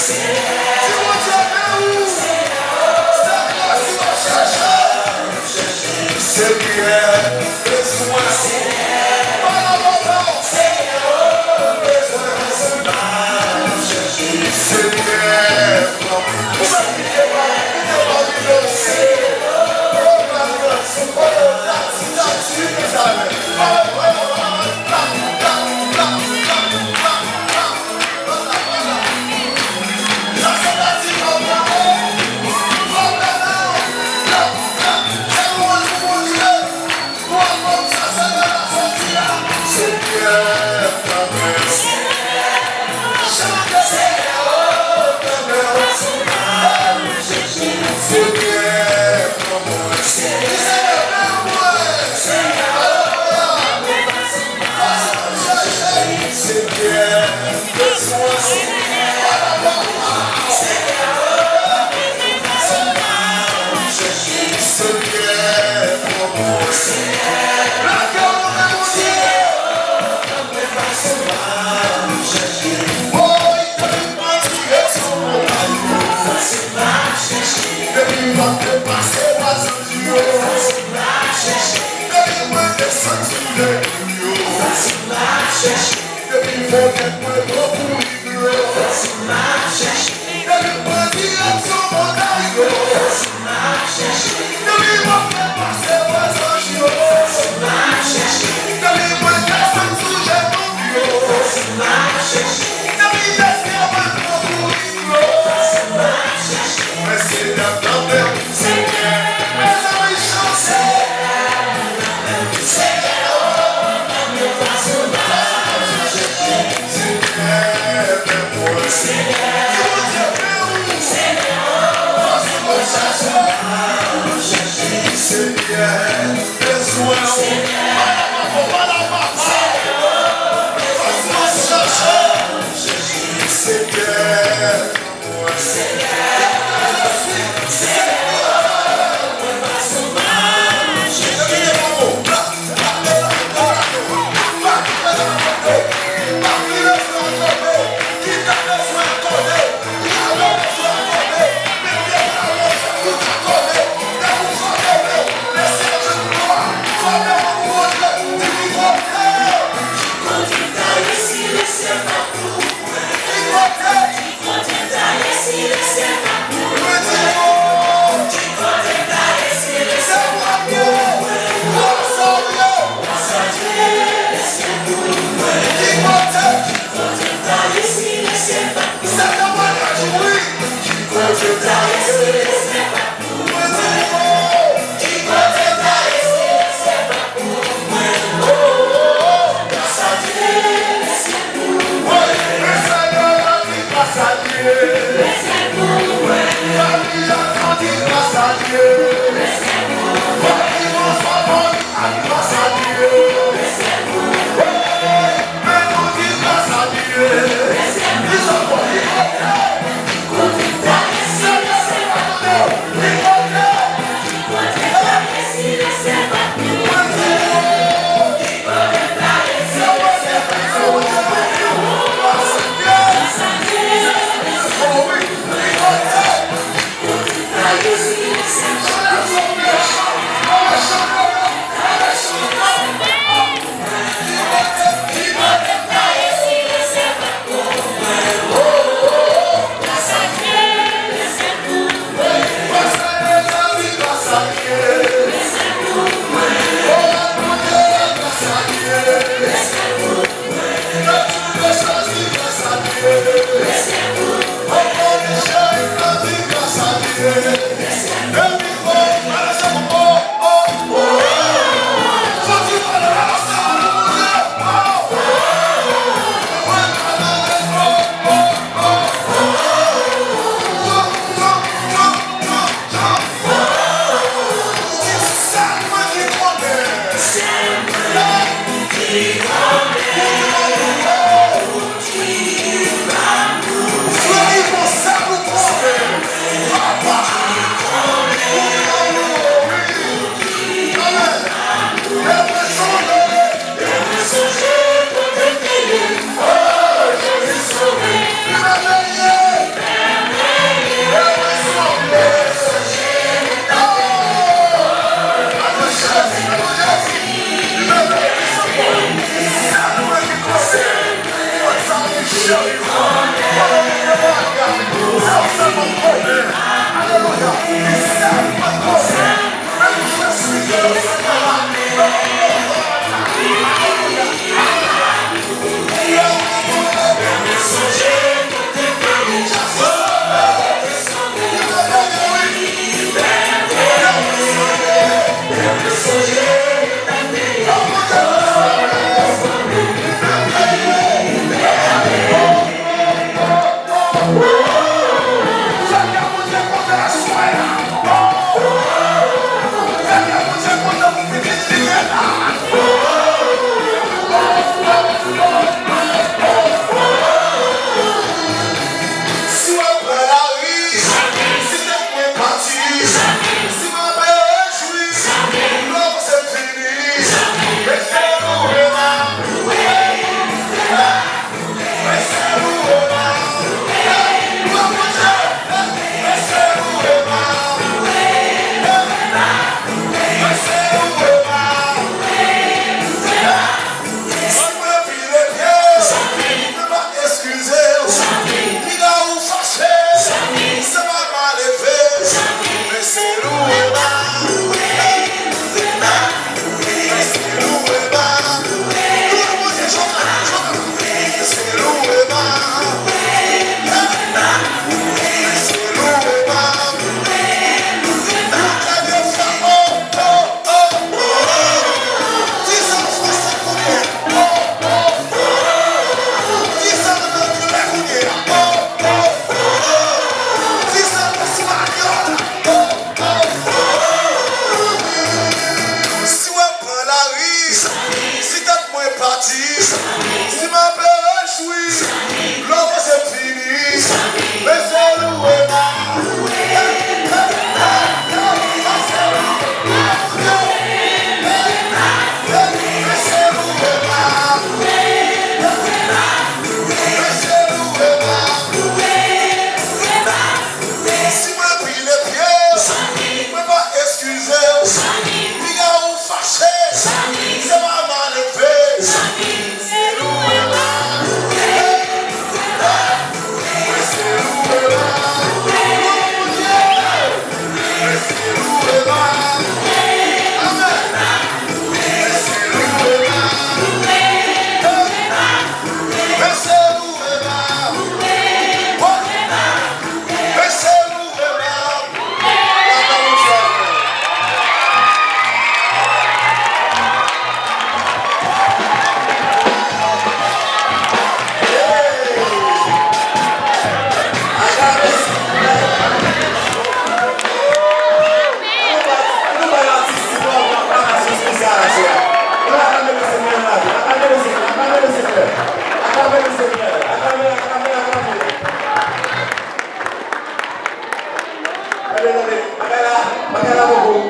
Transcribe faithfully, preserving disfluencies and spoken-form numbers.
Di Bondye men ou. Se Bondye si w ap chache. Senyè, bezwen ou. Pale avè w. Senyè, bezwen ou. Senyè, pran mwen. Ou mèt kite pa, kite pa vide w. O, pale avè w. O, tati, tati, vide sa men. Pale, pale, pale, pale. Depi m ap depase vwazan yo. Depi mwen desann sou lè yo. Depi m fè nèg mwen pran kouri dlo. Depi m pran direksyon montay yo. Depi m ap depase vwazan yo. Depi mwen desann sou jènòm yo. Depi lèzespri mwen pran kouri dlo. Mwen se dam nan men w, Senyè. Mezanmi, chante. Senyè, oh, nan men w, fason m ap chache. Senyè, men mwen. Senyè, Bondye, men ou. Senyè, oh, fason m ap chache. Senyè, bezwen ou. Senyè, pale avè m, pale avè m. Fason m ap chache. Senyè. Si w ap pran lari, si tèt mwen pati, si m ap rejwi, lè w se fini, mesye nou rema. Eskize w, piga ou fache, se pa malelve, men se lou e ba. Si w ap pran lari, si tèt mwen pati, si m ap rejwi, lè w se fini, mesye nou e ba. Si mwen pile pye, mwen pa eskize w. Piga ou fache, se pa malelve. Tande, tande, bagay la, bagay la poko,